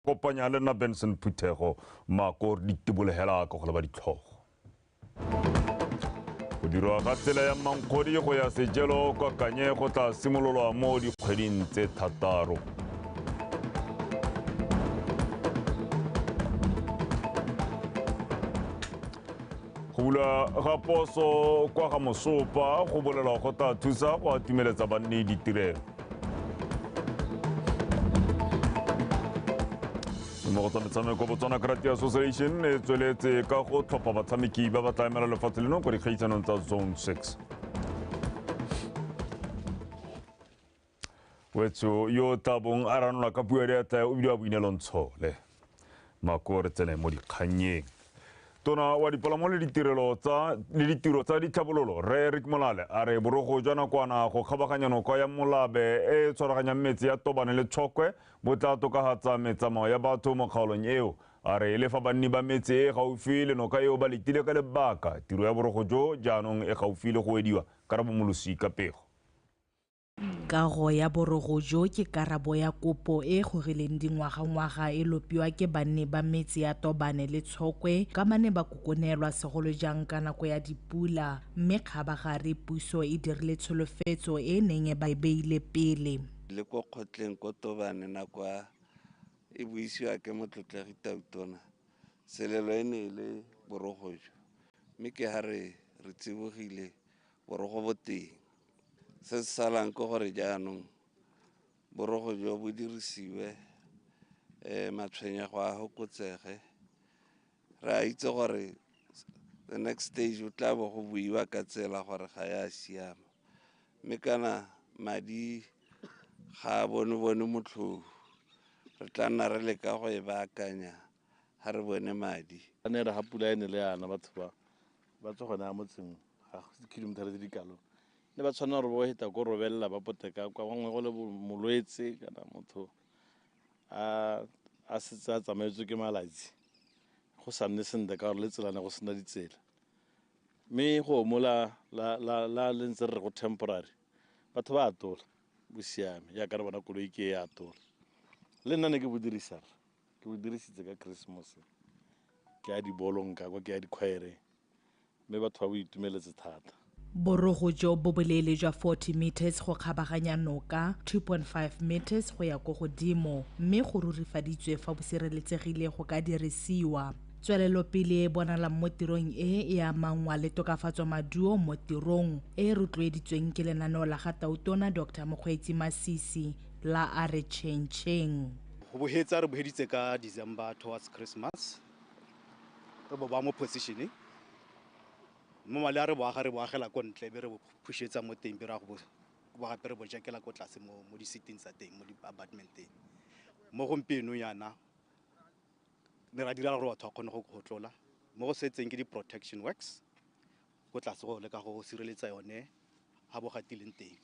Kopanya le nna Benson Phuthego mako re ditibolegela ka go leba ditlhogo. Go dirwa ga tsela ya Mankgodi go ya Sejelo kwa Kanye go tla simololwa mo dikgweding tse 6. Go bula ga poso kwa ga Mosopa go bolelwa go tla thusa go atumeletsa banni ditirelo. Mo go tsa metshameko, Botswana Karate Association e tsweletse ka go tlhopha batshameki ba ba tla emela lefatshe leno kwa dikgaisanong tsa Zone 6. Wetso yo tla bong a ranolwa ka puo ya diatla o bidiwa Boineelo Ntshole. Mako re tsene mo dikgannyeng. Tona wa dipalamo le ditirelo tsa le ditiro tsa ditlhabololo Rre Eric Molale a re borogo jwa nakwana go kgabaganya noka ya Molabe e e tshwaraganyang metse ya Tobane le Tshokwe bo tla tokafatsa metsamao ya batho mo kgaolong eo. A re le fa banni ba metse e gaufi le noka eo ba letile ka lebaka, tiro ya borogo jo jaanong e gaufi le go wediwa. Karabo Molosi ka pego. Kago ya borogo jo ke karabo ya kopo e gogileng dingwaga-ngwaga e lopiwa ke banni ba metse ya Tobane le Tshokwe ka ba ne ba kokonelwa segolo jang ka nako ya dipula, mme kgabagare puso e dirile tsholofetso e neng e ba e beile pele. Le ko kgotleng ko Tobane nako a e buisiwa ke motlotlegi Tautona, selelo e ne e le borogo jo, mme ke ha re tsibogile borogo bo teng. Se se salang ke gore jaanong borogo jo bo dirisiwe, matshwenyego a fokotsege. Re a itse gore the next stage o tla bo go buiwa ka tsela gore ga ya siama, mme kana madi ga a bone motlhofu, re tla nna re leka go e baakanya ga re bone madi. A ne re ga pula e ne le yana, batho ba tswa gone a motseng ga go dikilometara tse di kalo, ne ba tshwanela gore ba heta ko robelela ba poteka kwa gongwe go le molwetse kana motho a setse a tsamaetswe ke malatsi, go sa nne sentle ka gore le tsela ne go sena ditsela. Mme go omola la le ntse re re go temporary, batho ba atola, bo siame jaaka re bona koloi ke e atola. Le nna ne ke bo dirisa, ke bo dirisitse ka Christmas, ke ya dibolong ka kwa, ke ya dikhwaereng, mme batho ba bo itumeletse thata. Borogo jo bo boleele jwa 40 meters go kgabaganya noka, 2.5 meters go ya ko godimo, mme go rurifaditswe fa bo sireletsegile go ka dirisiwa. Tswelelopele e bonalang mo tirong e e amangwa le tokafatso maduo mo tirong e e rotloeditsweng ke lenaneo la ga Tautona Dr Mokgweetsi Masisi la a re tšhentšheng. Go bohetsa re boheditse ka December towards Christmas, re bo ba mo positioning. Mo mali a re boaga re boagela ko ntle, be re bo phušetsa mo teng, be re ya go bo gape re bo jakela ko tlase mo di-seating tsa teng, mo di-apartmenteng. Mo gompieno yana ne ra dira gore batho ba kgone go tlola. Mo go setseng ke di-protection works ko tlase go leka go sireletsa yone ha bo gatileng teng,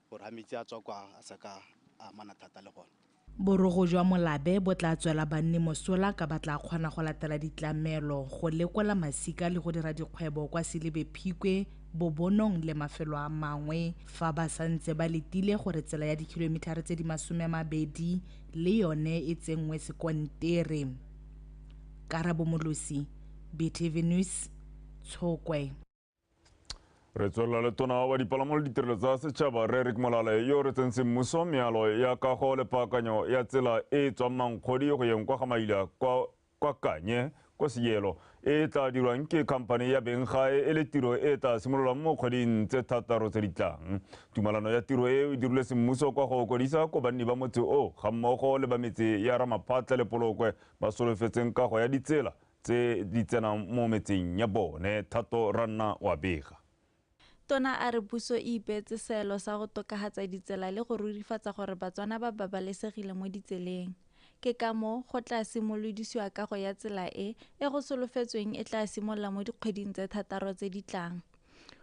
gore ha metsi a tswa kwa a sa ka a amana thata le gone. Borogo jwa Molabe bo tla tswela banni mosola ka ba tla kgona go latela ditlamelo, go lekola masika le go dira dikgwebo kwa Selibe Phikwe, Bobonong le mafelo a mangwe, fa ba santse ba letile gore tsela ya dikilometara tse di 20 le yone e tsenngwe sekontere. Karabo Molosi, BTV News, Tshokwe. Re tswelela le tona wa dipalamo le ditirelo tsa setšhaba Rre Eric Molale yo re tsentseng mmuso mealo ya kago le paakanyo ya tsela e e tswang Mankgodi go yeng kwa ga Maila kwa Kanye kwa Sejelo e tla dirwang ke khamphane ya benggae e le tiro e tla simololwang mo kgweding tse 6 tse di tlang. Tumalano ya tiro e e dirilwe semmuso kwa go okodisa ko banni ba motse o ga mmogo le ba metse ya Ramaphatla le Polokwe ba solofetseng kago ya ditsela tse di tsenang mo metseng ya bone. Thato Ranna wa bega. Tona a re puso e ipeetse seelo sa go tokafatsa ditsela le go rurifatsa gore Batswana ba babalesegile mo ditseleng. Ke ka moo go tla simolodisiwa kago ya tsela e e go solofetsweng e tla simolola mo dikgweding tse 6 tse di tlang.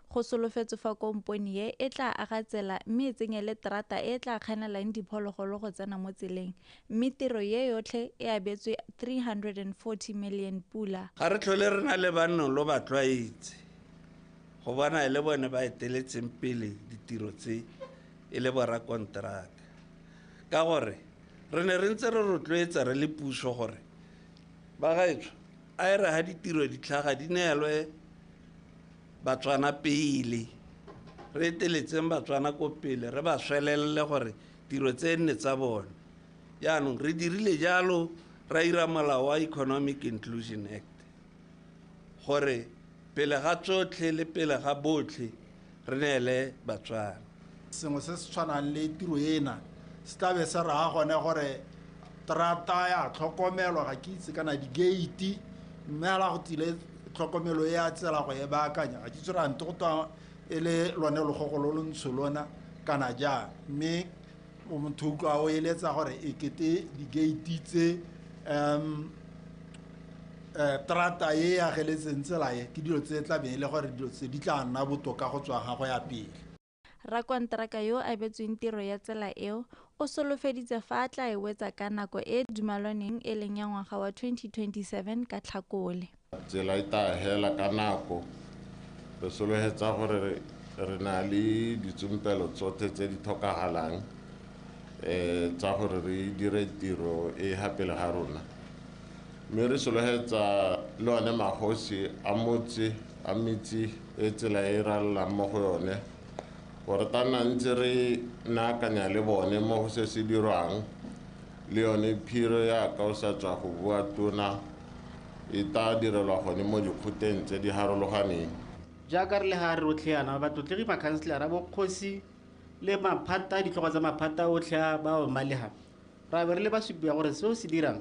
Go solofetswe fa kompone e e tla aga tsela mme e tsenye le terata e e tla kganelang diphologolo go tsena mo tseleng, mme tiro ye yotlhe e abetswe 340 million pula. Ga re tlhole re na le banno lo ba tlwaetse go bona e le bone ba eteletseng pele ditiro tse e le borakonteraka, ka gore Re ne re ntse re rotloetsa re le puso gore bagaetsho a e re ga ditiro di tlhaga di neelwe Batswana pele, re eteletseng Batswana ko pele, re ba swelelele gore tiro tse nne tsa bone. Jaanong re dirile jalo, ra ira molao wa Economic Inclusion Act gore pele ga tsotlhe le pele ga botlhe re neele Batswana. Sengwe se se tshwanang le tiro ena se tla be se raya gone gore terata ya tlhokomelwa, ga ke itse kana di-gate, mme ga la go tsile tlhokomelo e ya tsela go e baakanya, ga ke itse gore ante go twa e le lone logogo lo lo ntsho lona kana jang, mme motho utlwa o eletsa gore e kete di-gate tse terata e ageletseng tsela e ke dilo tse tla beng e le gore dilo tse di tla nna botoka go tswa ga go ya pele. Rakonteraka yo a abetsweng tiro ya tsela eo o solofeditse fa a tla e wetsa ka nako e dumelwaneng e leng ya ngwaga wa 2027 ka Tlhakole. Tsela e tla hela ka nako, re solohetsa gore re na le ditsompelo tsotlhe tse di tlhokagalang tsa gore re dire tiro e ha pele ga rona, mme re solohetsa le one magosi a motse a metsi e tsela e rallang mo go yone gore ta nna ntse re naakanya le bone mo go se se dirwang. Le yone phiro yaka o sa tswa go bua tona e tla direlwa gone mo dikgoteng tse di harologaneng. Jaaka re le ga re rotlhe yana batlotlegi makhanselara bokgosi le maphata ditlhogo tsa maphata otlhe a ba omalega, ra be re le basupi ya gore seo se dirang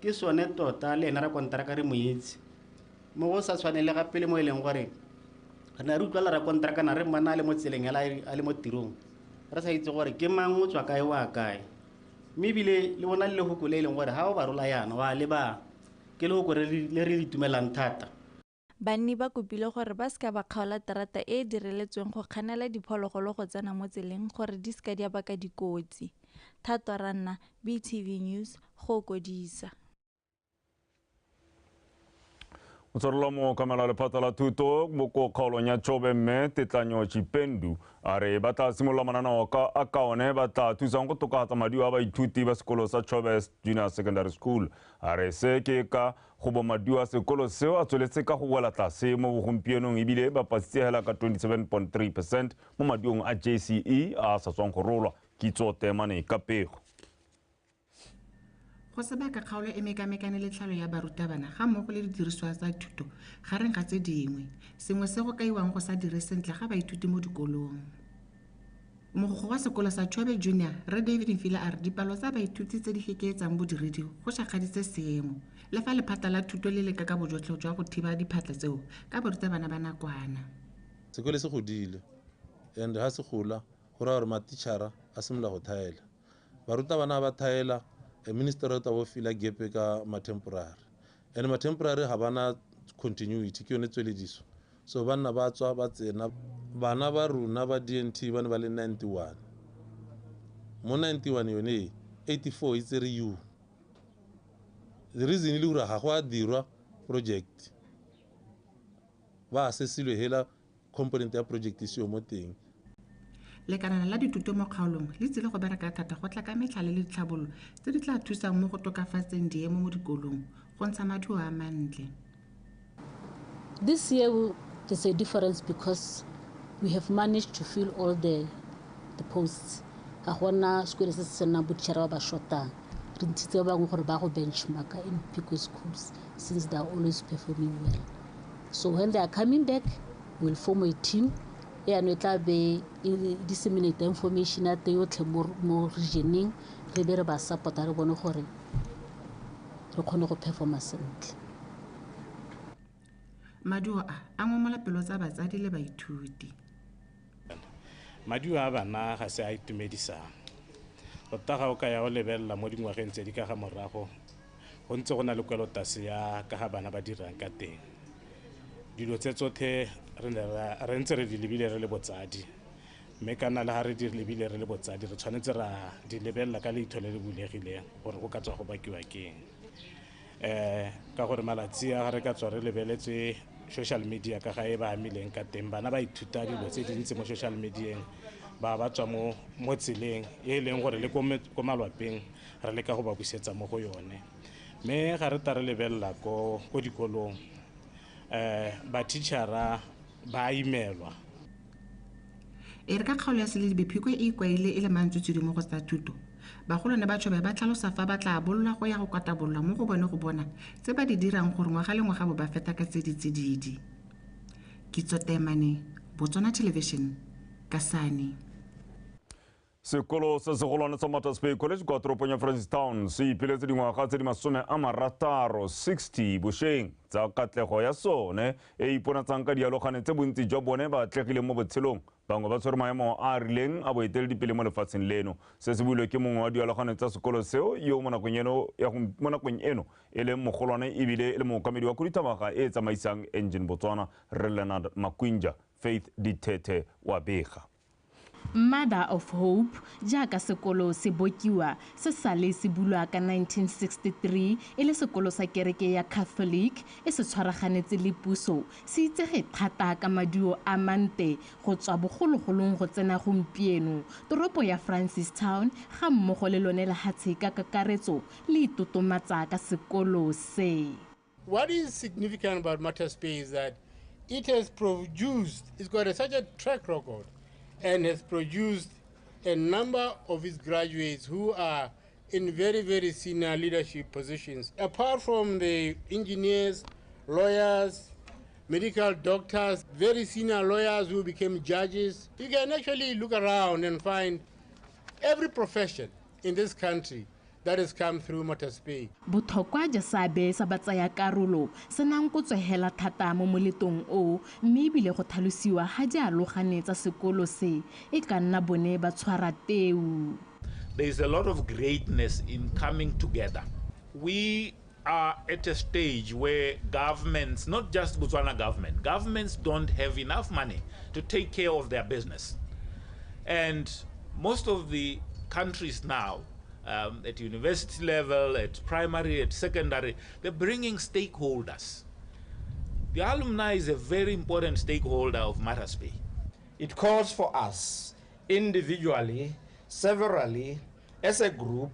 ke sone tota le ena rakonteraka re mo itse mo go sa tshwaneng le gape le mo e leng gore re ne re utlwala rakonteraka na re mmona a le mo tseleng a le mo tirong, re sa itse gore ke mang o tswa kae wa kae, mme ebile le bona le lehoko le e leng gore ga o ba rola yana wa leba ke lehoko le re le itumelang thata. Banni ba kopile gore ba seka ba kgaola terata e e direletsweng go kganela diphologolo go tsena mo tseleng gore di seka di a baka dikotsi. Thato Ranna, BTV News, go Kodisa. Motswarelo mookamela lephata la thuto mo ko kgaolong ya Chobe mme Tetlanyo Chipendu a re ba tla simolola mananeo a ka one ba tla thusang go tokafatsa maduo a baithuti ba sekolo sa Chobe Junior Secondary School. A re se ke ka go bo maduo a sekolo seo a tsweletse ka go wela tlase mo bogompienong ebile ba pasitse hela ka 27.3% mo maduong a JCE a sa tswang go rolwa. Kitso Temane ka pego. Go sebaka kgaolo e mekamekane le tlhalo ya barutabana ga mmogo le didiriswa tsa thuto gareng ga tse dingwe, sengwe se go kaiwang go sa dire sentle ga baithuti mo dikolong. Mogokgo wa sekolo sa Chobe Junior Rre David Mfila a re dipalo tsa baithuti tse di fekeetsang bodiredi go šakgaditse seemo, le fa lephata la thuto le leka ka bojotlhe jwa go thiba diphatlha tseo ka barutabana ba nakwana. Sekolo se godile and ha se gola go raya gore matichara a simolola go thaela, barutabana ba thaela, minister o tla bo fila gepe ka ma-temporary, and ma-temporary ga bana continuity, ke yone tswelediso. So banna ba tswa ba tsena, bana ba rona ba DNT ba ne ba le 91, mo 91 yone 84 e tsere U. The reason e le gore ga go a dirwa project, ba assessilwe hela component ya project e seo mo teng. Lekalana la dithuto mo kgaolong le tsile go bereka thata go tla ka metlhale le ditlhabololo tse di tla thusang mo go tokafatseng diemo mo dikolong go ntsha maduo a mantle. This year there's a difference because we have managed to fill all the posts. Ga gona sekolo se se senang botitšhara ba ba shotang. Re ntshitse ba bangwe gore ba go benchmark in Phikwe schools since they are always performing well. So when they are coming back, we'll form a team. Yaanong e tla be e disseminate information ya teng yotlhe mo regioneng, re be re ba support-a re bone gore re kgone go performa sentle. Maduo a a ngomola pelo tsa batsadi le baithuti. Maduo a bana ga se a itumedisang tota ga o ka ya o lebelela mo dingwageng tse di ka ga morago, go ntse go na le kwelotase ya ka ga bana ba dirang ka teng. Dilo tse tsotlhe re ntse re di lebile re le botsadi, mme kana le ga re di lebile re le botsadi re tshwanetse ra di lebelela ka leitho le le bulegileng gore go ka tswa go bakiwa ke eng. Ka gore malatsi a ga re ka tswa re lebeletse social media ka ga e ba amileng ka teng, bana ba ithuta dilo tse dintsi mo social medieng, ba tswa mo tseleng e leng gore le ko malwapeng re leka go ba busetsa mo go yone. Mme ga re ta re lebelela ko dikolong ba teachera ba imelwa. E re ka kgaolo ya Selebi Phikwe e ikwaile e le mantswitswidi mo go tsa thuto, bagolwane ba Chobe ba tlhalosa fa ba tla bolola go ya go kwatabololwa mo go bone go bona tse ba di dirang gore ngwaga le ngwaga bo ba feta ka tse di tsididi. Kitso Temane, Botswana Television, Kasane. Sekolo se segolwane sa Matters Bay College kwa toropong ya Francistown se ipiletse dingwaga tse di 60 bošeng tsa katlego ya sone e iponatsang ka dialogane tse bontsi jwa bone ba atlegileng mo botshelong. Bangwe ba tshwere maemo a a rileng a boeteledipele mo lefatsheng leno. Se se builwe ke mongwe wa dialogane tsa sekolo seo yo mo nakong eno e leng mogolwane ebile e le mookamedi wa khuduthamaga e e tsamaisang Engine Botswana, Rre Leonard Makwinja. Faith Dithethe wa bega. Mother of Hope jaaka sekolo se bokiwa se sale se bulwa ka 1963 e le sekolo sa kereke ya Catholic e se tshwaraganetse le puso, se itsege thata ka maduo a mante go tswa bogologolong go tsena gompieno. Toropo ya Francistown ga mmogo le lone lehatshe ka kakaretso le itotomatsa ka sekolo se. What is significant about Matters Bay is that it has produced, it's got such a track record and has produced a number of its graduates who are in very, very senior leadership positions. Apart from the engineers, lawyers, medical doctors, very senior lawyers who became judges, you can actually look around and find every profession in this country that has come through Matters Bay. Botlhokwa ja seabe sa batsaya karolo se nang go tswegela thata mo moletong o, mme ebile go tlhalosiwa ga dialogane tsa sekolo se e ka nna bone ba tshwara teu. There is a lot of greatness in coming together. We are at a stage where governments, not just Botswana government, governments don't have enough money to take care of their business. And most of the countries now, at university level, at primary, at secondary, they're bringing stakeholders. The alumni is a very important stakeholder of Matters Bay. It calls for us, individually, severally, as a group,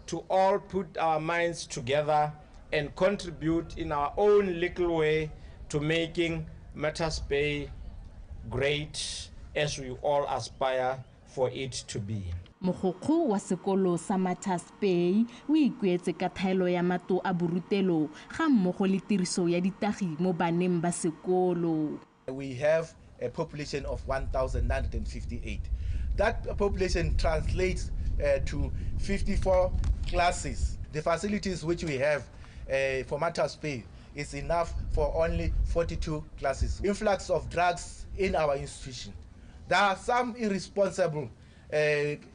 to all put our minds together and contribute in our own little way to making Matters Bay great as we all aspire for it to be. Mogokgo wa sekolo sa Matters Bay o ikuetse ka thaelo ya matlo a borutelo ga mmogo le tiriso ya ditagi mo baneng ba sekolo. We have a population of 1,958. That population translates to 54 classes. The facilities which we have for Matters Bay is enough for only 42 classes. Influx of drugs in our institution. There are some irresponsible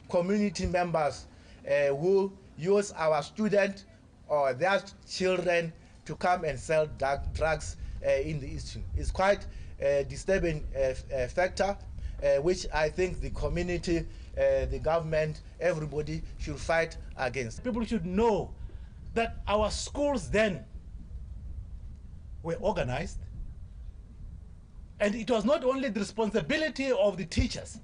community members who use our students or their children to come and sell drugs in the institution. It's quite a disturbing factor, which I think the community, the government, everybody should fight against. People should know that our schools then were organized, and it was not only the responsibility of the teachers,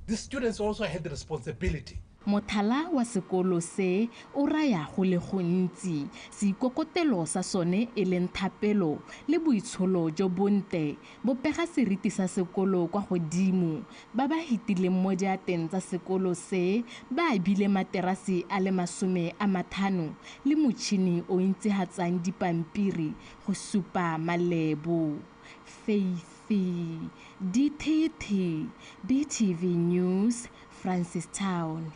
the students also had the responsibility. Mothala wa sekolo se o raya go le gontsi, seikokotelo sa sone e leng thapelo le boitsholo jo bonte bo pega seriti sa sekolo kwa godimo. Ba ba hitileng mo diateng tsa sekolo se ba abile materase a le 50 le motšhini o intsihatsang dipampiri go supa malebo. Faith DTT, BTV News, Francistown.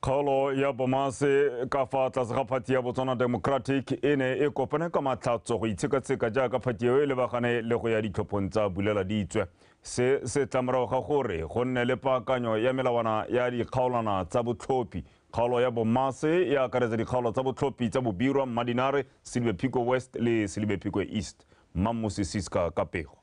Kgaolo ya Bomase ka fa tlase ga phathi ya Botswana Democratic e ne e kopane ka matlhatso go itshekatsheka jaaka phathi eo e lebagane le go ya ditlhophong tsa bulela ditswe. Se se tla morago ga gore go nne le paakanyo ya melawana ya dikgaolwana tsa botlhophi. Kgaolo ya Bomase e akaretsa dikgaolo tsa botlhophi tsa Bobirwa, Mmadinare, Selebi Phikwe West le Selebi Phikwe East. Mmamosi Siska ka pego.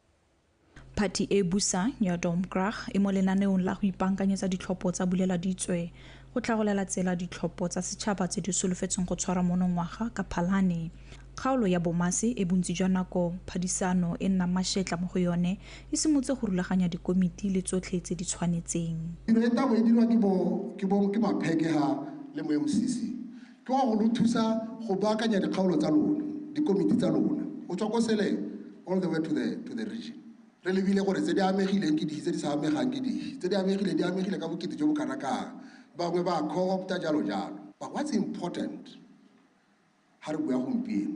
Phathi e busang ya Domkrag e mo lenaneong la go ipaakanyetsa ditlhopho tsa bulela ditswe go tlhagolela tsela ditlhopho tsa setšhaba tse di solofetsweng go tshwara monongwaga ka Phalane. Kgaolo ya Bomase e bontsi jwa nako phadisano e nnang mašetla mo go yone e simolotse go rulaganya dikomiti le tsotlhe tse di tshwanetseng. Tiro e tabo e dirwa ke maphekega le mo MCC ke wa go lo thusa go baakanya dikgaolo tsa lona, dikomiti tsa lona, o tswa ko sele all the way to the region. Re lebile gore tse di amegileng ke dife, tse di sa amegang ke dife, tse di amegileng di amegile ka bokete jo bo kana kang, bangwe ba co-opta jalo jalo. But what's important ha re bua gompieno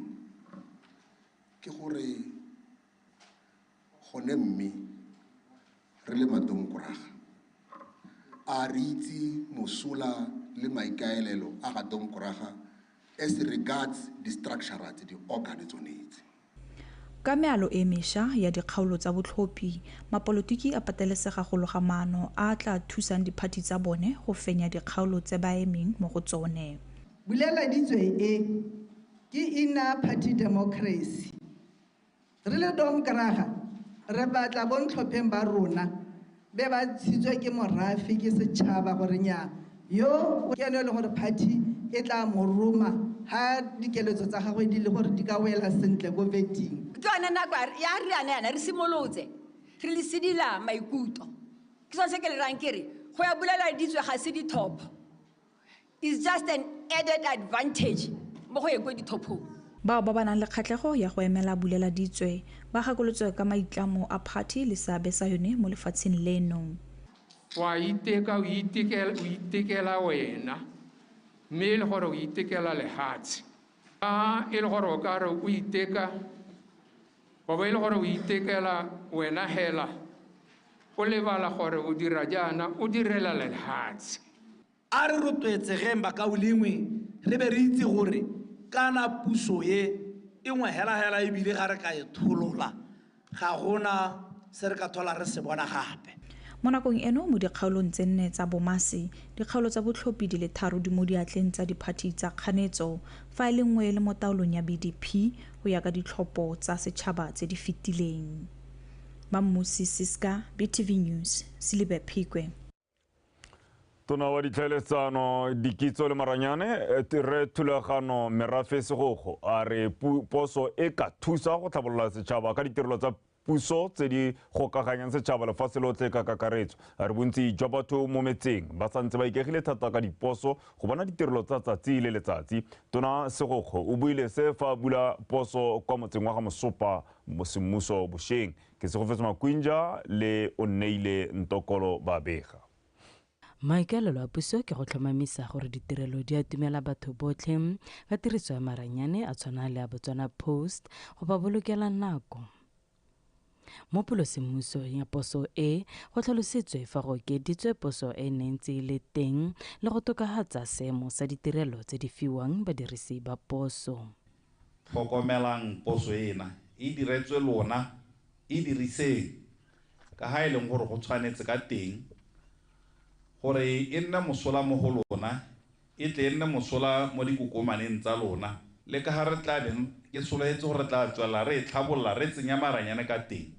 ke gore gone mme re le maDomkrag a re itse mosola le maikaelelo a ga Domkrag as regards di-structure tse di-organ tsone tse. Ka mealo e mešwa ya dikgaolo tsa botlhophi, mapolotiki a patelesega go loga maano a a tla thusang diphathi tsa bone go fenya dikgaolo tse ba emeng mo go tsone. Bulela ditswe e ke ina party democracy. Re le Domkrag re batla bontlhopheng ba rona be ba tshitswe ke morafe ke setšhaba gore nya yo ke ene le gore party e tla mo roma ha dikeletso tsa gagwe di le gore di ka wela sentle ko vetting. Ke yone nako ya re yana yana re simolotse re le sedila maikutlo. Ke sone se ke le rang ke re go ya bulela ditswe ga se dithopo. It's just an added advantage mo go ye ko dithopong. Bao ba ba nang le kgatlhego ya go emela bulela ditswe ba gakolotswe ka maitlamo a party le seabe sa yone mo lefatsheng leno. Wa iteka o itekela wena mme e le gore o itekela lehatshe. A e le gore o ka re o iteka wa bo e le gore o itekela wena hela o lebala gore o dira jaana o direla lehatshe. A re rotloetsegeng bakaulengwe re be re itse gore kana puso e e nngwe hela-hela ebile ga re ka e tholola ga gona se re ka thola re se bona gape. Mo nakong eno mo dikgaolong tse nne tsa Bomase, dikgaolo tsa botlhophi di le 3 di mo diatleng tsa diphathi tsa kganetso, fa e le nngwe le mo taolong ya BDP go ya ka ditlhopho tsa setšhaba tse di fetileng. Mammusi Siska, BTV News, Selibe Phikwe. Tona wa ditlhaeletsano, dikitso le maranyane, re Thulagano Merafe Segokgo a re poso e ka thusa go tlhabolola setšhaba ka ditirelo tsa puso tse di gokaganyang setšhaba lefatshe lotlhe ka kakaretso. A re bontsi jwa batho mo metseng ba santse ba ikegile thata ka diposo go bona ditirelo tsa tsatsi le letsatsi. Tona Segokgo o buile se fa a bula poso kwa motseng wa ga Mosopa semmuso bošeng. Ke Segofetse Makwinja le Onneile Ntokolo ba bega. Maikaelelo a puso ke go tlhomamisa gore ditirelo di atumela batho botlhe ka tiriso ya maranyane a tshwana le a Botswana Post go ba bolokela nako. Mo pulosemmuso ya poso e go tlhalositswe fa go okeditswe poso e neng ntse e le teng le go tokafatsa seemo sa ditirelo tse di fiwang badirisi ba poso. Tlhokomelang poso ena e diretswe lona, e diriseng ka ha e leng gore go tshwanetse ka teng gore e nne mosola mo go lona, e tle e nne mosola mo dikokomaneng tsa lona. Le ka ha re tla beng ke solofetse gore re tla tswela re e tlhabolola re tsenya maranyane ka teng,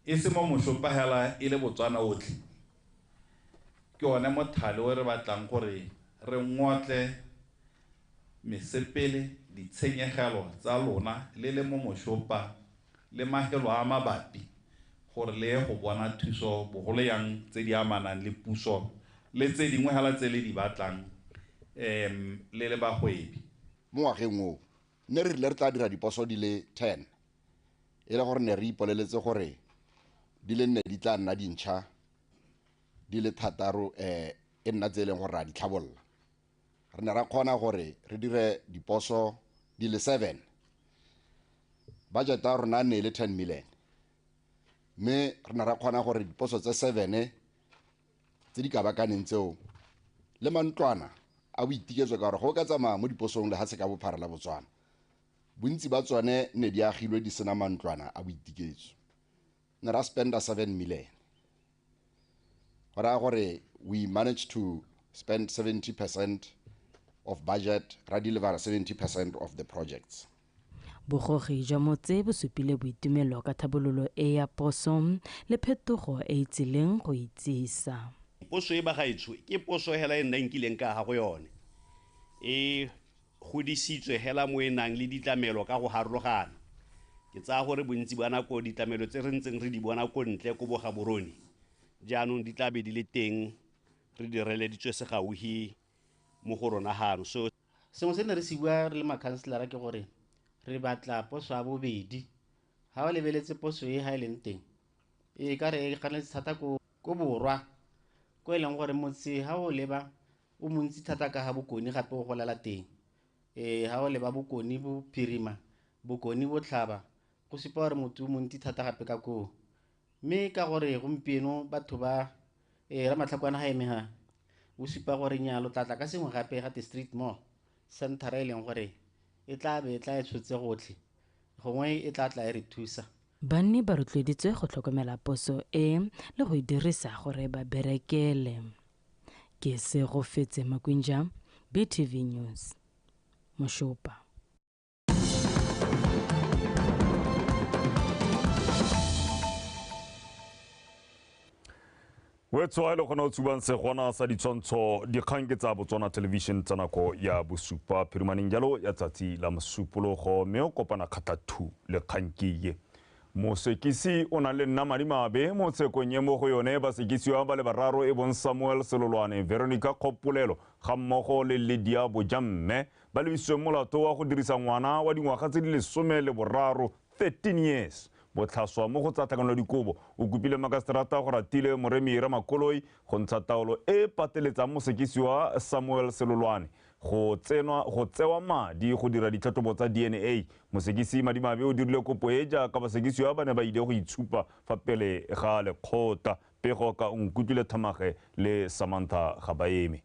e se mo Moshopa hela e le Botswana otlhe. Ke one mothale o re batlang gore re ngotle mesepele ditshenyegelo tsa lona le le mo Moshopa le mafelo a mabapi gore le ye go bona thuso bogolo yang tse di amanang le puso le tse dingwe hela tse le di batlang le le bagwebi. Mo ngwageng oo ne re rile re tla dira diposo di le 10, e le gore ne re ipoleletse gore di le nne di tla nna dintšha, di le 6 e nna tse e leng gore ra di tlhabolola. Re ne ra kgona gore re dire diposo di le 7. Budget ya rona ne e le 10 million, mme re ne ra kgona gore diposo tse 7 tse di kabakaneng tseo le mantlwana a boitiketso, ka gore go ka tsamaya mo diposong lehatshe ka bophara la Botswana, bontsi ba tsone ne di agilwe di sena mantlwana a boitiketso. Ne ra spenda 7 million, go raya gore we managed to spend 70% of budget, ra deliver 70% of the projects. Bogogi jwa motse bo supile boitumelo ka tlhabololo e ya poso le phetogo e e tsileng go itsisa. Poso e bagaetsho ke poso hela e nna nkileng ka ga go yone. E Godisitswe hela mo e nang le ditlamelo ka go harologana. Ke tsaya gore bontsi ba nako ditlamelo tse re ntseng re di bona ko ntle ko bo Gaborone jaanong di tla be di le teng re direleditswe segauhi mo go rona gano. So sengwe se ne re se bua re le makhanselara ke gore re batla poso ya bobedi. Ha o lebeletse poso e ha e leng teng e ka re e ganetse thata ko borwa, ko e leng gore motse ha o leba o montsi thata ka ga bokone gape o golela teng. Ha o leba bokone bophirima, bokone botlhaba, go supa gore motse o montsi thata gape ka koo. Mme ka gore gompieno batho ba Ramatlhakwana ga eme ga o supa gore nnyaa lo tla tla ka sengwe gape ga te street mall center e leng gore e tla be e tla e tshotse gotlhe, gongwe e tla tla e re thusa. Banni ba rotloeditswe go tlhokomela poso e le go e dirisa gore ba berekele. Ke Segofetse Makwinja, BTV News, Moshopa. Wetswa le gona o tsubang segwana sa ditshwantsho dikgang ke tsa Botswana Television tsa nako ya bosupa phirimaneng jalo ya tsatsi la mosupologo mme o kopana kgatlha le kgang ke ye. Mosekisi o na le nna madimabe mo tshekong e mo go yone basekisiwa ba le bararo e bong Samuel Selolwane, Veronica Kgopolelo ga mmogo le Lydia Bojamme ba lebisitswe molato wa go dirisa ngwana wa dingwaga tse di 13, 13 years. Botlhaswa mo go tsa tlhakanelo dikobo o kopile makaseterata go ratile Moremi Ramakoloi go ntsha taolo e pateletsang mosekisiwa Samuel Selolwane go tsewa madi go dira ditlhatlhobo tsa DNA. Mosekisi Madimabe o dirile kopo e jaaka basekisiwa ba ne ba ile go itshupa fa pele ga lekgotla. Pego ka Nkutlwile Thamage le Samantha Gabaeme.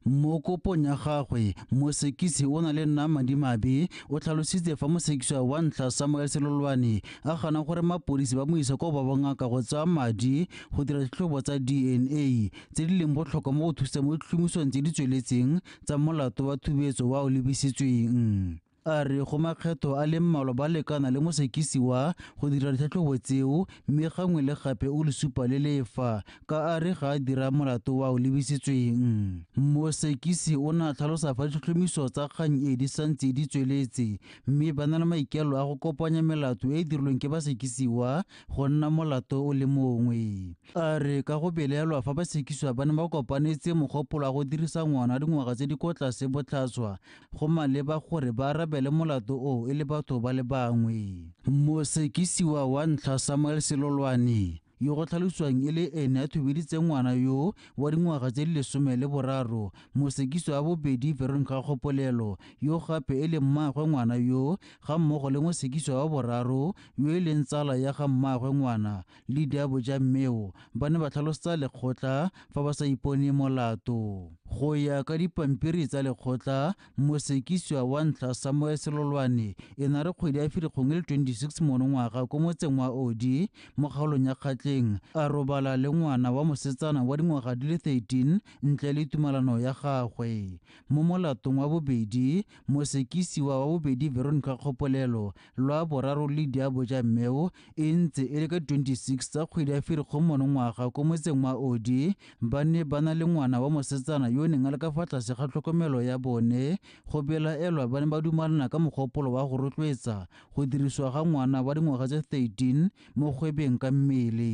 Mo kopong ya gagwe, mosekisi o na le nna madimabe o tlhalositse fa mosekisiwa wa ntlha Samuel Selolwane a gana gore mapodisi ba mo isa kwa ba bongaka go tsaya madi go dira ditlhobo tsa DNA tse di leng botlhokwa mo go thusa mo ditlhomisong tse di tsweletseng tsa molato wa thubetso wa o lebisitsweng. A re go makgetho a le mmalwa ba lekana le mosekisiwa go dira ditlhatlhobo tseo mme gangwe le gape o le supa le lefa ka a re ga a dira molato wa o lebisitsweng. Mosekisi o ne a tlhalosa fa ditlhotlhomiso tsa kgang e di santse di tsweletse mme ba na le maikaelelo a go kopanya melato e e dirilweng ke basekisiwa go nna molato o le mongwe. A re ka go belaelwa fa basekisiwa ba ne ba kopanetse mogopolo wa go dirisa ngwana wa dingwaga tse di kwa tlase botlhaswa go maleba gore ba arabele molato o e le batho ba le bangwe. Mosekisiwa wa ntlha Samuel Selolwane yo go tlhalosiwang e le ene a thubeditseng ngwana yo wa dingwaga tse di 13, mosekisiwa wa bobedi Veronica Kgopolelo yo gape e le mmaagwe ngwana yo ga mmogo le mosekisiwa wa boraro yo e leng tsala ya ga mmaagwe ngwana Lydia Bojammeo ba ne ba tlhalosetsa lekgotla fa ba sa ipone molato. Go ya ka dipampiri tsa lekgotla, mosekisiwa wa ntlha Samuel Selolwane e na re kgwedi ya Firikgong e le 26 monongwaga ko motseng wa Odi mo kgaolong ya Kgatleng a robala le ngwana wa mosetsana wa dingwaga di le 13 ntle le tumalano ya gagwe. Mo molatong wa bobedi, mosekisiwa wa bobedi Veronica Kgopolelo lwa boraro Lydia Bojammeo e ntse e le ka 26 tsa kgwedi ya Firikgong monongwaga ko motseng wa Odi ba ne ba na le ngwana wa mosetsana yo neng a le ka fa tlase ga tlhokomelo ya bone. Go belaelwa ba ne ba dumalana ka mogopolo wa go rotloetsa go dirisiwa ga ngwana wa dingwaga tse 13 mo kgwebeng ka mmele.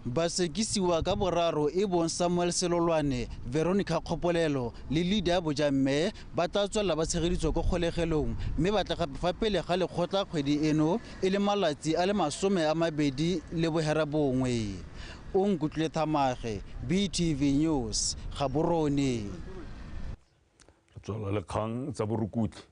Basekisiwa ka boraro e bong Samuel Selolwane, Veronica Kgopolelo le Lydia Bojamme ba tla tswelela ba tshegeditswe ko kgolegelong mme ba tla gape fa pele ga lekgotla kgwedi eno e le malatsi a le 29. O Nkutlwile Thamage, BTV News, Gaborone. Re tswelela le kgang tsa borukutlhi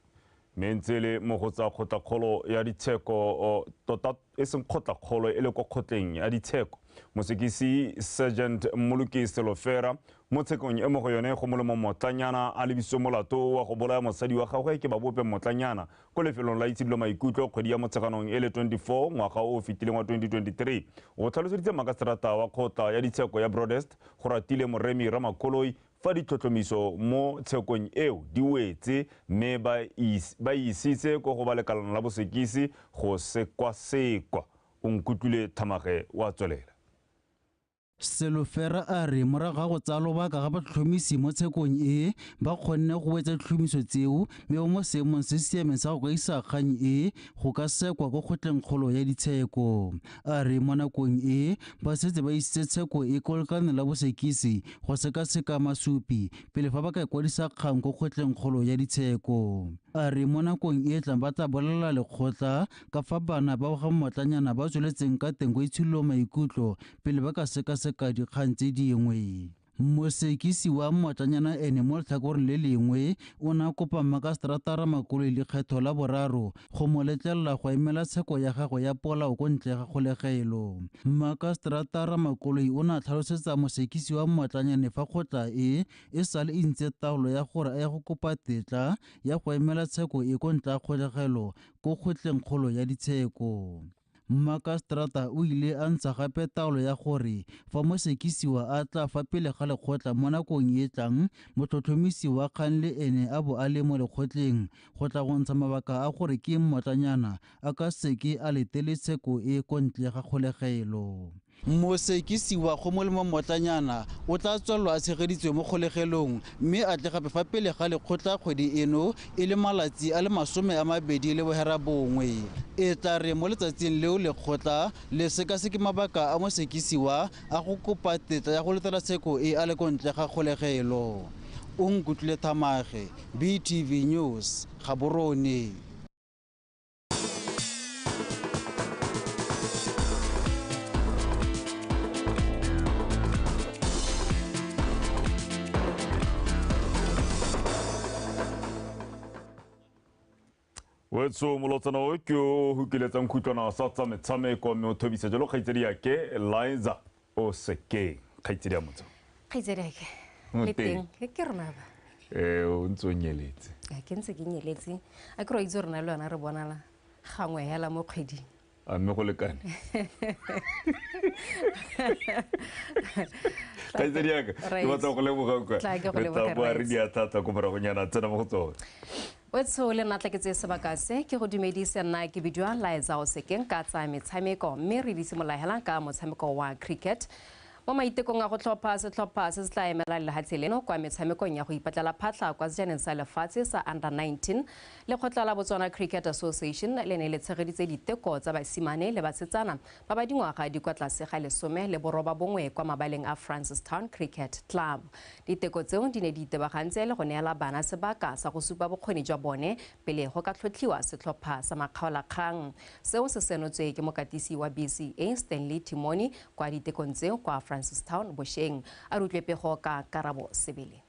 mme ntse le mo go tsa kgotlakgolo ya ditsheko, tota e seng kgotlakgolo e le kwa kgotleng ya ditsheko. Mosekisi Sergeant Mmoloki Selofera mo tshekong e mo go yone go molemo Motlanyana a lebisitswe molato wa go bolaya mosadi wa gagwe ke Babope Motlanyana ko lefelong la itshidilo maikutlo kgwedi ya Motsheganong e le 24 ngwaga o fetileng wa 2023. O tlhaloseditse makaseterata wa kgotla ya ditsheko ya Broadest go ratile Moremi Ramakoloi fa ditlhotlhomiso mo tshekong eo di wetse mme ba isitse ko go ba lekalana la bosekisi go sekwasekwa. O Nkutlwile Thamage wa tswelela. Selofera a re morago ga go tsaya lobaka ga batlhotlhomisi mo tshekong e ba kgonne go wetsa ditlhomiso tseo mme ba mo seemong se se siameng sa go ka isa kgang e go ka sekwa ko kgotlengkgolo ya ditsheko. A re mo nakong e ba setse ba isitse tsheko e ko lekaleng la bosekisi go sekaseka masupi pele fa ba ka ikwadisa kgang ko kgotlengkgolo ya ditsheko. A re mo nakong e tlang ba tla bolelela lekgotla ka fa bana ba ga Mmotlanyana ba tsweletseng ka teng go itshidilo maikutlo pele ba ka sekaseka dikgang tse dingwe. Mosekisi wa Mmotlanyana ene mo letlhakoreng le lengwe o ne a kopa Makaseterata Ramakoloi lekgetho la boraro go mo letlelela go emela tsheko ya gagwe ya polao ko ntle ga kgolegelo. Makaseterata Ramakoloi o ne a tlhalosetsa mosekisi wa Mmotlanyane fa kgotla e e sale e ntse taolo ya gore a ye go kopa tetla ya go emela tsheko e ko ntle ga kgolegelo ko kgotlengkgolo ya ditsheko. Makaseterata o ile a ntsha gape taolo ya gore fa mosekisiwa a tla fa pele ga lekgotla mo nakong e tlang, motlhotlhomisi wa kgang le ene a bo a le mo lekgotleng go tla go ntsha mabaka a gore ke Mmotlanyana a ka seke a letele tsheko e ko ntle ga kgolegelo. Mosekisiwa Gomolemo Mmotlanyana o tla tswelelwa a tshegeditswe mo kgolegelong mme a tle gape fa pele ga lekgotla kgwedi eno e le malatsi a le 29. E tla re mo letsatsing leo lekgotla le sekaseke mabaka a mosekisiwa a go kopa tetla ya go letela tsheko e a le ko ntle ga kgolegelo. O nkutlwile Thamage, BTV News, Gaborone. Wetso molotsana o ke o hukiletsang khutlwana sa tsa metshameko mme o thobisa jalo kgaitsedi yake Liza o seke kgaitsedi ya motho. Kgaitsedi yake le teng ke rona ba. O ntse o nyeletse. Ke ntse ke nyeletse. A ke ro itse rona le yona re bonala gangwe hela mo kgweding. A mme go lekane. Kgaitsedi yaka ke batla go leboga kwa. Re tla boa re di a thata ko moragonyana tsena mo go tsone. Wetso le natla ke tse sebaka se ke go dumedise nna ke bidiwa Liza Osekeng ka tsa metshameko mme re di simolola hela ka motshameko wa cricket. Mo maitekong a go tlhopha setlhopha se se tla emelang lehatshe leno kwa metshamekong ya go ipatlela phatlha kwa sejaneng sa lefatshe sa under 19, lekgotla la Botswana Cricket Association le ne le tshegeditse diteko tsa basimane le basetsana ba ba dingwaga di kwa tlase ga 19 kwa mabaleng a Francistown Cricket Club. Diteko tseo di ne di itebagantse le go neela bana sebaka sa go supa bokgoni jwa bone pele go ka tlhotlhiwa setlhopha sa makgaolakgang. Seo se senotswe ke mokatisi wa BCA Stanley Timoni kwa ditekong tseo kwa Francistown bosheng. A re utlwe pego ka Karabo Sebele.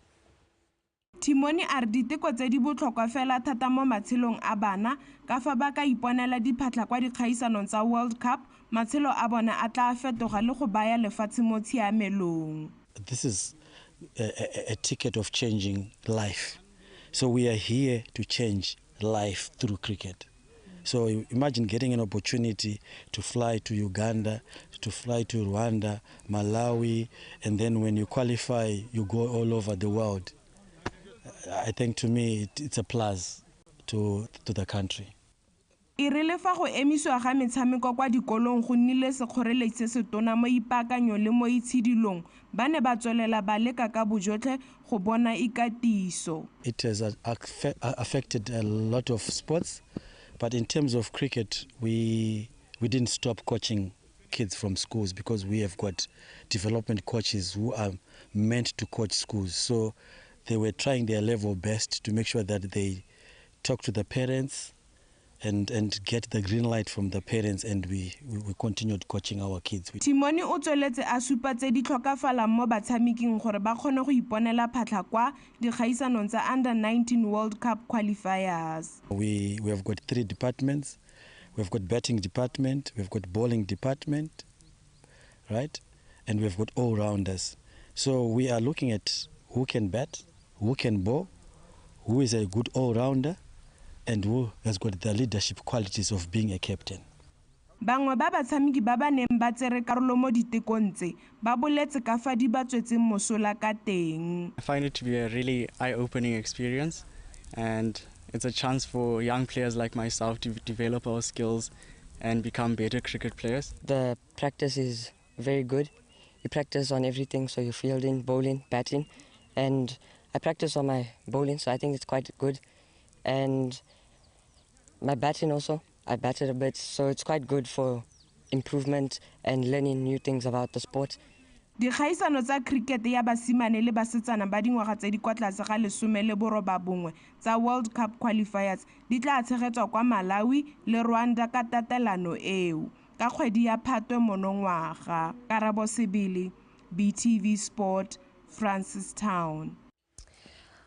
Timoni a re diteko tse di botlhokwa fela thata mo matshelong a bana ka fa ba ka iponela diphatlha kwa dikgaisanong tsa World Cup, matshelo a bona a tla fetoga le go baya lefatshe mo tshiamelong. This is a ticket of changing life. So we are here to change life through cricket. So imagine getting an opportunity to fly to Uganda, to fly to Rwanda, Malawi, and then when you qualify, you go all over the world. I think to me, it's a plus to the country. E rile fa go emisiwa ga metshameko kwa dikolong go nnile sekgoreletsi se se tona mo ipaakanyong le mo itshidilong, ba ne ba tswelela ba leka ka bojotlhe go bona ikatiso. It has affected a lot of sports. But in terms of cricket, we didn't stop coaching kids from schools because we have got development coaches who are meant to coach schools. So they were trying their level best to make sure that they talk to the parents and get the green light from the parents, and we continued coaching our kids. Timoni o tsweletse a supa tse di tlhokafalang mo batshameking gore ba kgone go iponela phatlha kwa dikgaisanong tsa under 19 World Cup qualifiers. We have got three departments. We've got batting department, we've got bowling department, right? And we've got all-rounders. So we are looking at who can bat, who can bowl, who is a good all-rounder, and who has got the leadership qualities of being a captain. Bangwe ba batshameki ba ba neng ba tsere karolo mo ditekong tse ba boletse ka fa di ba tswetseng mosola ka teng. I find it to be a really eye-opening experience, and it's a chance for young players like myself to develop our skills and become better cricket players. The practice is very good. You practice on everything, so you're fielding, bowling, batting, and I practice on my bowling, so I think it's quite good. And my batting also, I batted a bit, so it's quite good for improvement and learning new things about the sport. Dikgaisano tsa cricket ya basimane le basetsana ba dingwaga tse di kwa tlase ga 19 tsa World Cup qualifiers di tla tshegetswa kwa Malawi le Rwanda ka tatelano eo ka kgwedi ya Phatwe monongwaga. Karabo Sebele, BTV Sport, Francistown.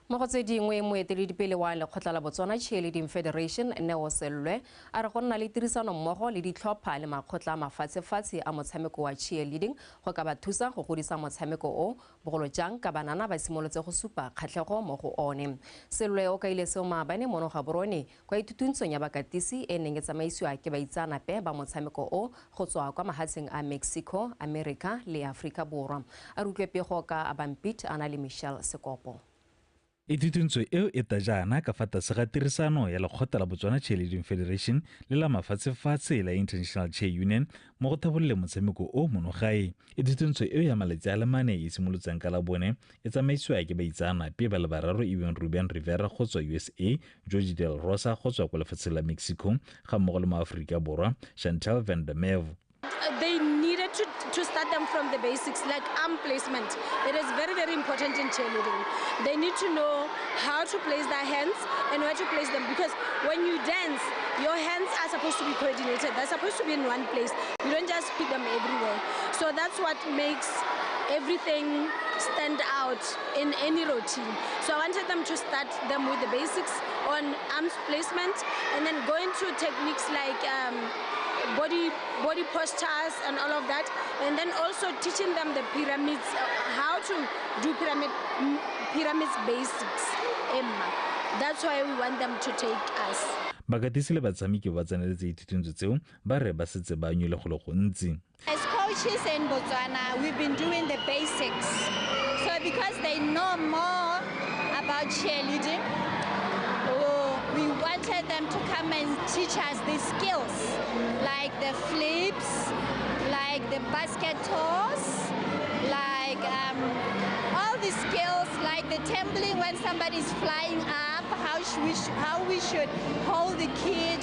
Mo go tse dingwe, moeteledipele wa lekgotla la Botswana Cheerleading Federation, Neo Sellwe, a re go nna le tirisanommogo le ditlhopha le makgotla a mafatshefatshe a motshameko wa cheerleading go ka ba thusa go godisa motshameko o, bogolo jang ka banana ba simolotse go supa kgatlhego mo go one. Sellwe o kaile seo maabane mono Gaborone kwa ithutuntshong ya bakatisi e neng e tsamaisiwa ke baitseanape ba motshameko o go tswa kwa mahatsheng a Mexico, America le Aforika Borwa. A re utlwe pego ka Abampit a na le Michelle Sekopo. Ithutuntsho eo e ta jaana ka fa tlase ga tirisano ya lekgotla la Botswana Cheerleading Federation le la mafatshefatshe la International Cheer Union mo go thabolole motshameko o mono gae. Ithutuntsho eo ya malatsi a le mane e simolotseng ka la bone e tsamaisiwa ke baitseanape ba le bararo e bong Ruben Rivera go tswa USA, George Del Rosa go tswa kwa lefatsheng la Mexico ga mmogo le mo Aforika Borwa Chantal van der Merwe. They needed to start them from the basics, like arm placement. It is very, very important in cheerleading. They need to know how to place their hands and where to place them, because when you dance, your hands are supposed to be coordinated. They're supposed to be in one place. You don't just put them everywhere. So that's what makes everything stand out in any routine. So I wanted them to start them with the basics on arms placement and then go into techniques like body postures and all of that, and then also teaching them the pyramids, how to do pyramids basics. Emma. That's why we want them to take us. Bakatisi le batshameki ba tseneletse dithutuntsho tseo ba re ba setse ba nywele go le gontsi. As coaches in Botswana, we've been doing the basics. So because they know more about cheerleading, we wanted them to come and teach us the skills, like the flips, like the basket toss, like all the skills, like the tumbling when somebody's flying up, how we should hold the kid,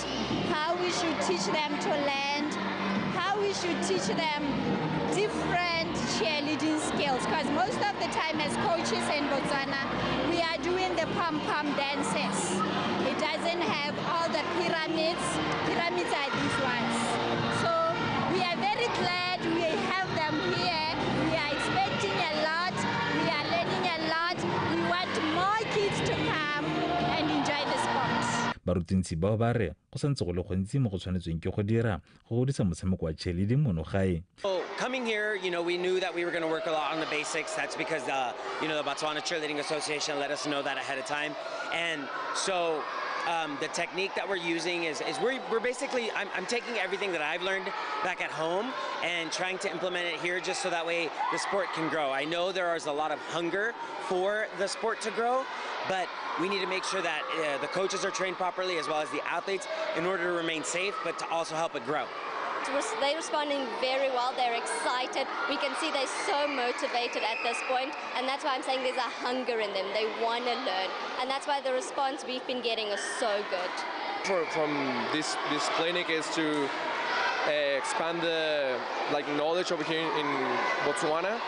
how we should teach them to land, how we should teach them different cheerleading skills. Because most of the time as coaches in Botswana, we are doing the pom-pom dances. It doesn't have all the pyramids. Pyramids are these ones. So we are very glad we have them here. We are expecting a lot. We are learning a lot. We want more kids to come and enjoy the sport. Barutintsi bao ba re go santse go le gontsi mo go tshwanetsweng ke go dira go godisa motshameko wa cheerleading mono gae. Coming here, you know, we knew that we were going to work a lot on the basics. That's because, you know, the Botswana Cheerleading Association let us know that ahead of time. And so the technique that we're using is we're basically, I'm taking everything that I've learned back at home and trying to implement it here just so that way the sport can grow. I know there is a lot of hunger for the sport to grow, but we need to make sure that the coaches are trained properly as well as the athletes in order to remain safe, but to also help it grow. They're responding very well. They're excited. We can see they're so motivated at this point, and that's why I'm saying there's a hunger in them. They want to learn, and that's why the response we've been getting is so good. From this clinic is to expand the knowledge over here in Botswana,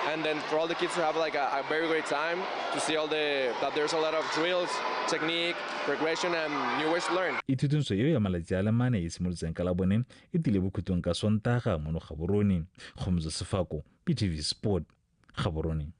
and then for all the kids to have a very great time, to see all that there's a lot of drills, technique, progression, and new ways to learn. Ithutuntsho eo ya malatsi a le mane e simolotseng ka la bone e tile bokhutlong ka Sontaga mono Gaborone. Kgomotso Sefako, BTV Sport, Gaborone.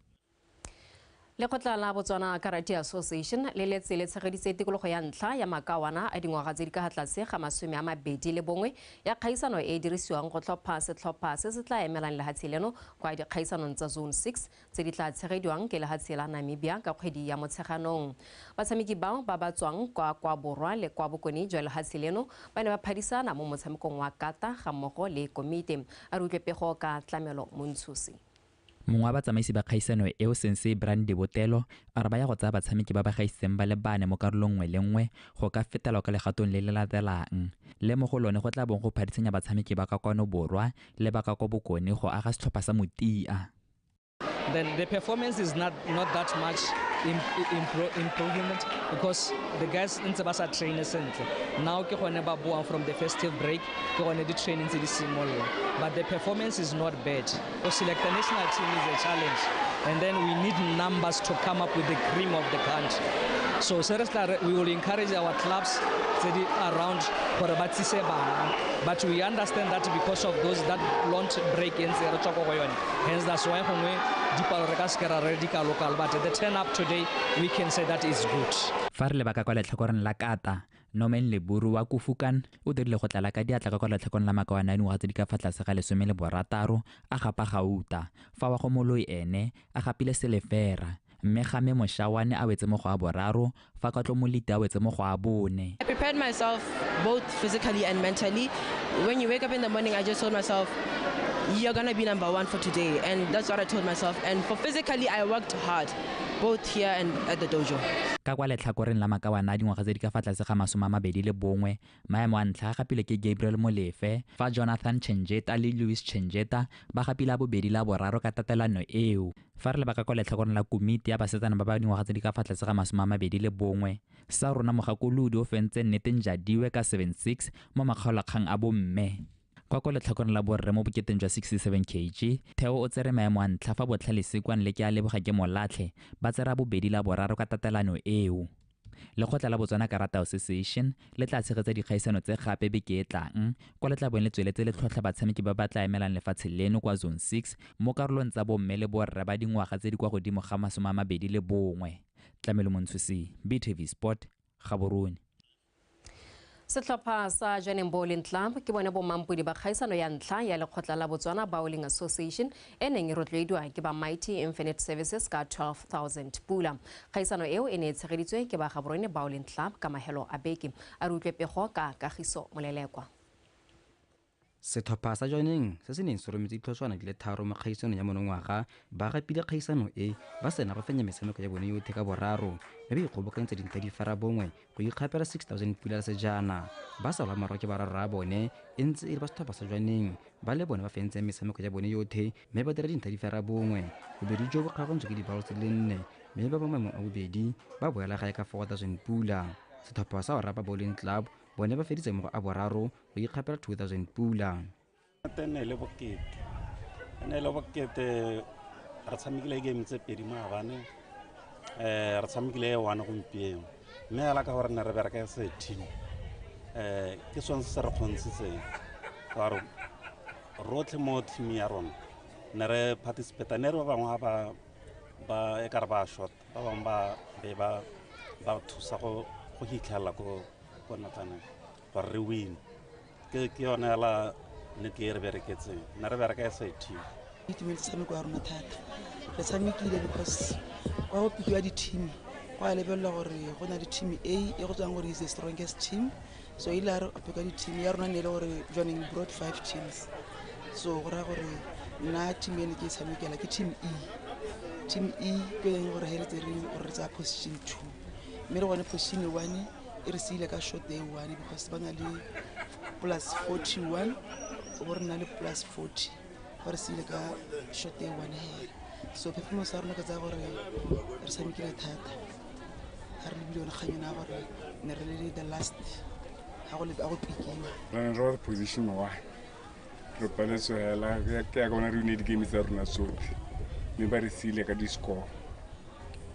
Lekgotla la Botswana Karate Association le letse le tshegeditse tikologo ya ntlha ya makawana a dingwaga tse di ka tlase ga 21 ya kgaisano e e dirisiwang go tlhopha setlhopha se se tla emelang lehatshe leno kwa dikgaisanong tsa Zone 6 tse di tla tshegediwang ke lehatshe la Namibia ka kgwedi ya Motsheganong. Batshameki bao ba ba tswang kwa borwa le kwa bokone jwa lehatshe leno ba ne ba phadisana mo motshamekong wa kata ga mmogo le komite. A re utlwe pego ka Tlamelo Montshosi. Mongwe wa batsamaisi ba kgaisano eo Sensei Brandy Botelo a re ba ya go tsaya batshameki ba ba gaisitseng ba le bane mo karolong nngwe le nngwe go ka fetela ka legatong le le latelang. Le mo go lone go tla bong go phadisanya batshameki ba ka kwano borwa le ba ka kwa bokone go aga setlhopha sa motia. Then the performance is not that much improvement because the guys ntse ba sa train sentle. Now ke gone ba boa from the festive break, ke gone di training tse di simolola. But the performance is not bad. To select the national team is a challenge, and then we need numbers to come up with the cream of the country. So seriously, we will encourage our clubs tse di around gore ba tsise bana, but we understand that because of those that long break in tse re tswa ko go yone, hence that's why gongwe dipalo re ka se ke ra re di ka local, but the turn up today we can say that is good. Fa re leba ka kwa letlhakoreng la Kata, Norman Leburu wa Kufukan o dirile go tlala ka diatla ka kwa letlhakoreng la makawana a dingwaga tse di ka fa tlase ga 16 a gapa gauta, fa wa go Moloi ene a gapile selefera, mme game Moshawane a wetse mo go a boraro, fa Katlo Molite a wetse mo go a bone. I prepared myself both physically and mentally. When you wake up in the morning, I just told myself, you're gonna be number one for today, and that's what I told myself. And for physically, I worked hard, both here and at the dojo. Ka kwa letlhakoreng la makawana a dingwaga tse di ka fa tlase ga 21, maemo a ntlha a gapile ke Gabriel Molefe, fa Jonathan Chenjeta le Louis Chenjeta ba gapile a bobedi la boraro ka tatelano eo. Fa re leba ka kwa letlhakoreng la komiti ya basetsana ba ba dingwaga tse di ka fa tlase ga 21, sa rona Mogakolodi o fentse Nnete Njadiwe ka 7-6 mo makgaolakgang a bomme. Kwa kwa letlhakoreng la borre mo boketeng jwa 67 kg, Theo o tsere maemo a ntlha fa Botlhale Sekwane le ke a leboga ke Molatlhe ba tsera bobedi la boraro ka tatelano eo. Lekgotla la Botswana Karate Association le tla tshegetsa dikgaisano tse gape beke e tlang, kwa le tla bong le tsweletse le tlhotlha batshameki ba ba tla emelang lefatshe leno kwa Zone 6 mo karolong tsa bomme le borre ba dingwaga tse di kwa godimo ga 21. Tlamelo Montshusi, BTV Sport, Gaborone. Setlhopha sa Jwaneng Bowling Club ke bone bomampodi ba kgaisano ya ntlha ya lekgotla la Botswana Bowling Association e neng e rotloediwa ke ba Mighty Infinite Services ka 12,000 pula. Kgaisano eo e ne e tshegeditswe ke ba Gaborone Bowling Club ka mahelo a beke. A re utlwe pego ka Kagiso Molelekwa. Setlhopha sa Jwaneng se se neng se rometse ditlhotswana di le tharo mo kgaisanong ya monongwaga ba gapile kgaisano e ba sena go fenya metshameko ya bone yotlhe ka boraro, mme ba ikgobokantse dintlha di ferabongwe go ikgapela 6,000 pula sejana. Ba salwa morago ke bararo a bone e ntse e le ba setlhopha sa Jwaneng ba le bone ba fentseng metshameko ya bone yotlhe mme ba dira dintlha di ferabongwe. Bobedi jo bo kgaogantswe ke dibalo tse le nne mme ba ba maemong a bobedi ba boela gae ka 4,000 pula. Setlhopha sa Orapa Bowling Club bone ba feditse mo go a boraro go ikgapela 2,000 pula. Ne le bokete re tshamekile game tse pedi maabane, re tshamekile e one gompieno, mme hela ka gore ne re bereka se team, ke sone se se re kgontshitseng gore rotlhe mo team ya rona ne re participate, ne re ba bangwe ba e ka re ba short, ba bangwe ba be ba thusa go hitlhela ko gore re win. Ke yone hela nnete e re bereketseng, ne re bereka as a team. Itumetse tshameko ya rona thata, re tshamekile because kwa go pikiwa di-team go a lebelela gore go na le team A e go tswang gore is the strongest team, so ile a re pika di-team ya rona ne e le gore Jwaneng brought 5 teams, so go raya gore nna team e ne ke e tshamekela ke team E. Team E ke e gore heletse re gore re tsaya position 2, mme le gone position 1 e re siile ka short day 1 because ba na le plus 41, o bo re na le plus 40, ba re siile ka short day 1 hela. So performance ya rona ka tsaya gore re tshamekile thata, ga re lebile yone kgang yone ya gore ne re le the last ga go pikiwa. Re ne re position 1, re paletswe hela ke ya bona re win di-game tsa rona tsotlhe, mme ba re siile ka di-score.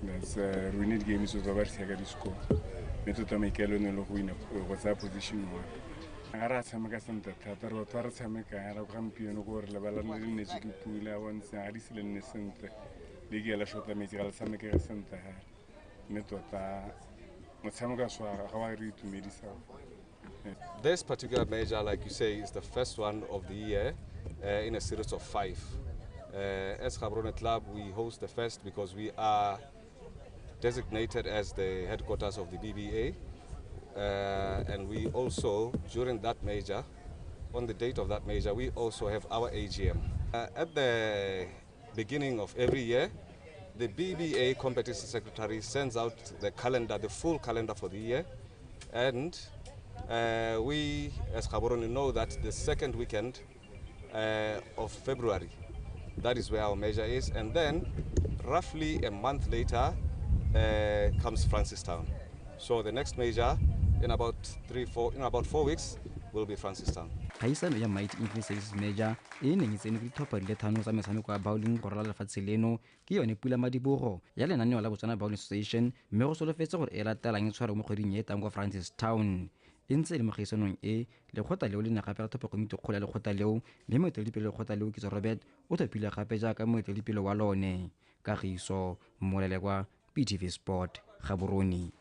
That's re win di-game tsotlhe ba re siya ka di-score, mme tota maikaelelo ne le go wina go tsaya position 1. Ga re a tshameka sentle thata, re batho ba re tshamekang ra gompieno ko gore lebala le netswe ke pula bontse ga di se le nne sentle, le ke ela shota metsi ga le tshamekege sentle hela, mme tota motshameko a swara ga wa re itumedisa. This particular major, like you say, is the first one of the year in a series of 5. As Gaborone Club, we host the first because we are designated as the headquarters of the BBA. And we also, during that major, on the date of that major, we also have our AGM. At the beginning of every year, the BBA competition secretary sends out the calendar, the full calendar for the year. And we, as Gaborone, know that the second weekend of February, that is where our major is. And then, roughly a month later, comes Francistown. So the next major, in about 4 weeks, will be Francistown. Kgaisano ya Mighty Infinite Services Major e neng e tsene ke ditlhopha di le 5 tsa metshameko ya bowling go ralala lefatshe leno ke yone pula madibogo ya lenaneo la Botswana Bowling Association, mme go solofetse gore e latelang e tshwarwe mo kgweding e tlang kwa Francistown. E ntse e le mo kgaisanong e, lekgotla leo le ne gape la thopha komiti kgolo ya lekgotla leo, mme moeteledipele lekgotla leo Kitso Robert o thapilwe gape jaaka moeteledipele wa lone. Kagiso Molelekwa, BTV Sport, Gaborone.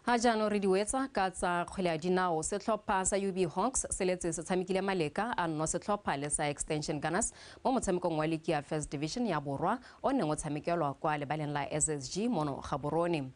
Ha jaanong re diwetsa ka tsa kgwele ya dinao. Setlhopha sa UB Hawks se letse se tshamekile maleka a nno setlhopha le sa Extension Gunners mo motshamekong wa ligi ya First Division ya Borwa o neng o tshamekelwa kwa lebaleng la SSG mono Gaborone.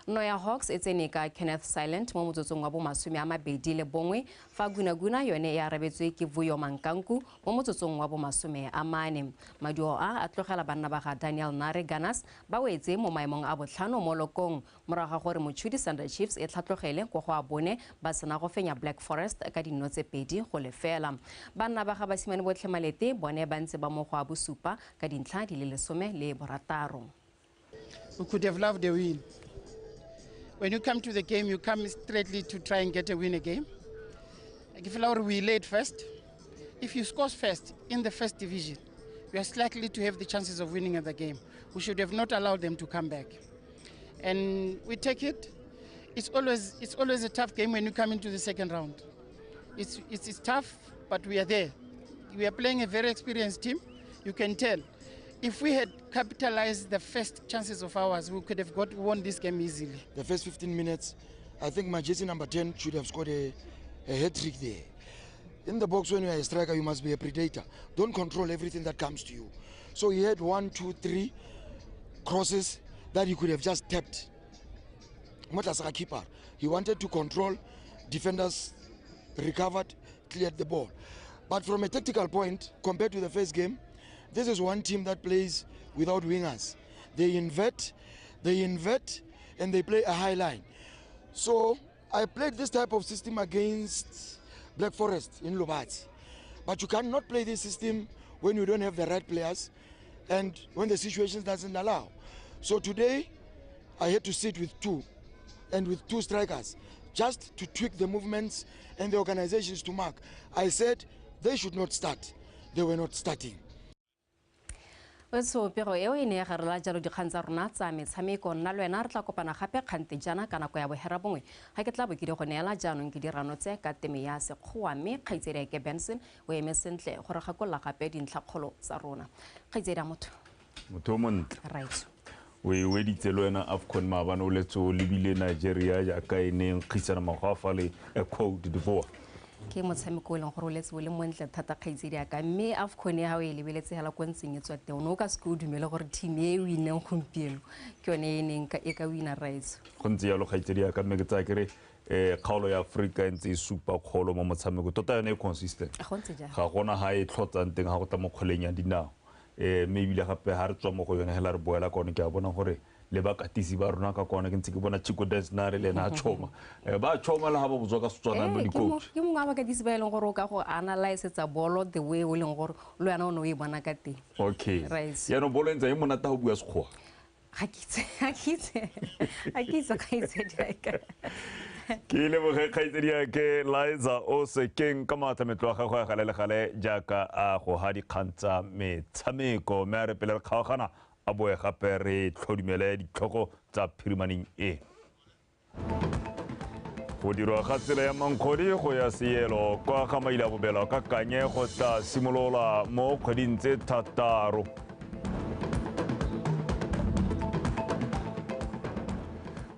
Nno ya Hawks e tsene ka Kenneth Silent mo motsotsong wa bo 21 fa Gunaguna yone e arabetswe ke Vuyo Mankanku mo motsotsong wa bo 40. Maduo a tlogela banna ba ga Daniel Nare Gunners ba wetse mo maemong a botlhano mo lokong morago ga gore Mochudi Thunder Chiefs e tlhatlogele kwa go a bone ba sena go fenya Black Forest ka dinno tse 2-0. Banna ba ga Basimane Botlhe Malete bone ba ntse ba mo go a bosupa ka dintlha di le 16. We could have loved a win. When you come to the game, you come straightly to try and get a win again. If we led first, if you score first in the first division, you are likely to have the chances of winning the game. We should have not allowed them to come back. And we take it. It's always a tough game when you come into the second round. It's tough, but we are there. We are playing a very experienced team. You can tell. If we had capitalized the first chances of ours, we could have won this game easily. The first 15 minutes, I think my jersey number 10 should have scored a hat-trick there. In the box, when you are a striker, you must be a predator. Don't control everything that comes to you. So he had 1, 2, 3 crosses that he could have just tapped. Keeper. He wanted to control, defenders recovered, cleared the ball. But from a tactical point, compared to the first game, this is one team that plays without wingers. They invert, and they play a high line. So I played this type of system against Black Forest in Lobatse. But you cannot play this system when you don't have the right players and when the situation doesn't allow. So today, I had to sit with two and with two strikers just to tweak the movements and the organizations to mark. I said they should not start. They were not starting. So pego eo e ne ya garela jalo dikgang tsa rona tsa metshameko. Nna le wena re tla kopana gape kgante jaana ka nako ya 9:30 ga ke tla bo ke di go neela jaanong ke dirano tse ka teme ya Sekgowa, mme kgaitsedi ke Benson o eme sentle gore gakolola gape dintlhakgolo tsa rona. Kgaitsedi ya motho o montle right o e weditse le wena AFCON maabane o letse o lebile Nigeria jaaka e neng kgaisana magwafa le Cote d'Ivoire. Ke motshameko o leng gore o letse o le montle thata kgaitsedi ya ka, mme AFCON ya gago e lebeletse hela ko ntseng e tswa teng. O ne o ka seke o dumele gore team e o inneng gompieno ke yone e neng e ka wina rights. Go ntse jalo kgaitsedi ya ka, mme ke tsaya kere kgaolo ya Afrika e ntse e supa kgolo mo motshameko tota yone e consistent, ga gona ga e tlhotsang teng ga go tla mo kgweleng ya dinao. Mme ebile gape ga re tswa mo go yone hela re boela kone, ke a bona gore le bakatisi ba rona ka kona ke ntse ke bona Chico Desnare le ena a tšhoma, ba tšhoma le ga ba botswa ka Setswana mo di-coach. Ke mongwe wa bakatisi ba e leng gore o ka go analysetsa bolo the way o leng gore le wena o ne o e bona ka teng. Okay, yaanong bolo e ntse e monate go bua Sekgowa. Ga ke itse kgaitsedi ya ka. Ke leboge kgaitsedi ya ke Liza o sekeng ka maatlametlo a gagwe a gale le gale jaaka a go ha dikgang tsa metshameko, mme a re pele re kgaogana a boe gape re tlhodumele ditlhogo tsa phirimaneng e. Go dirwa ga tsela ya Mankgodi go ya Seelo kwa ga Maila Bobelo ka Kanye go tla simolola mo kgweding tse 6.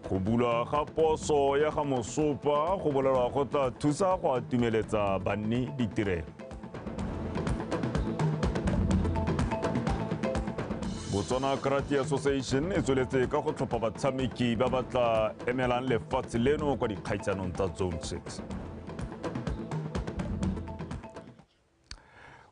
Go bulwa ga poso ya ga Mosopa go bolelwa go tla thusa go atumeletsa banni ditirelo. Botswana Karate Association e tsweletse ka go tlhopha batshameki ba ba tla emelang lefatshe leno kwa dikgaisanong tsa Zone 6.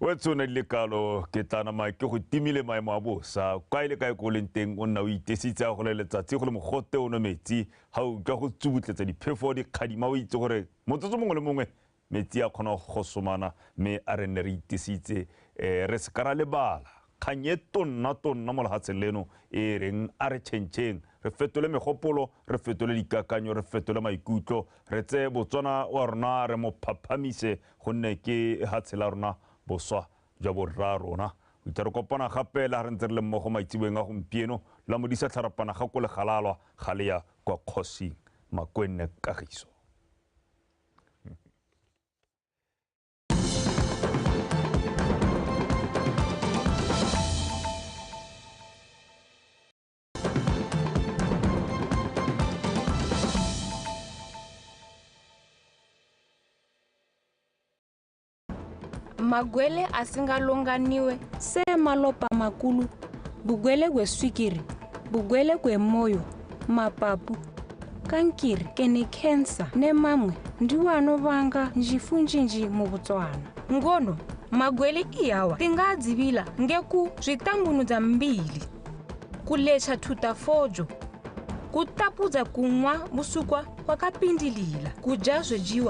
Wetsho ne le kalo ke tla nama ke go timile maemo a bosa kwa ile kae ko leng teng o nna o itesitse a go le letsatsi go le mogote o no metsi ga o utlwa go tsubutletsa diphefo dikgadima o itse gore motsotso mongwe le mongwe metsi a kgona go somana mme a re nne re itesitse re se ka ra lebala kgang e tonna tonna mo lefatsheng leno e reng a re tšhentšheng re fetole megopolo re fetole dikakanyo re fetole maikutlo re tseye Botswana wa rona re mo phaphamise gonne ke hatshe la rona boswa jwa borra rona. O itse re kopana gape le ha re ntse re le mmogo maitseboeng a gompieno la modisa tlharapana ga ko legalalwa ga le ya kwa kgosing Makwenne Kagiso. Magwele asingalonganiwe se malopa makulu bugwele gwe swikiri bugwele gwe moyo mapapu kankiri kene kensa ne mamwe ndiwo anovanga njifunjinji mu Botswana ngono magwele iyawa tingadzivila ngeku zvitambunudza mbili kulecha thutafojo kutapudza kumwa musukwa kwakapindilila kudya zvedyiwa.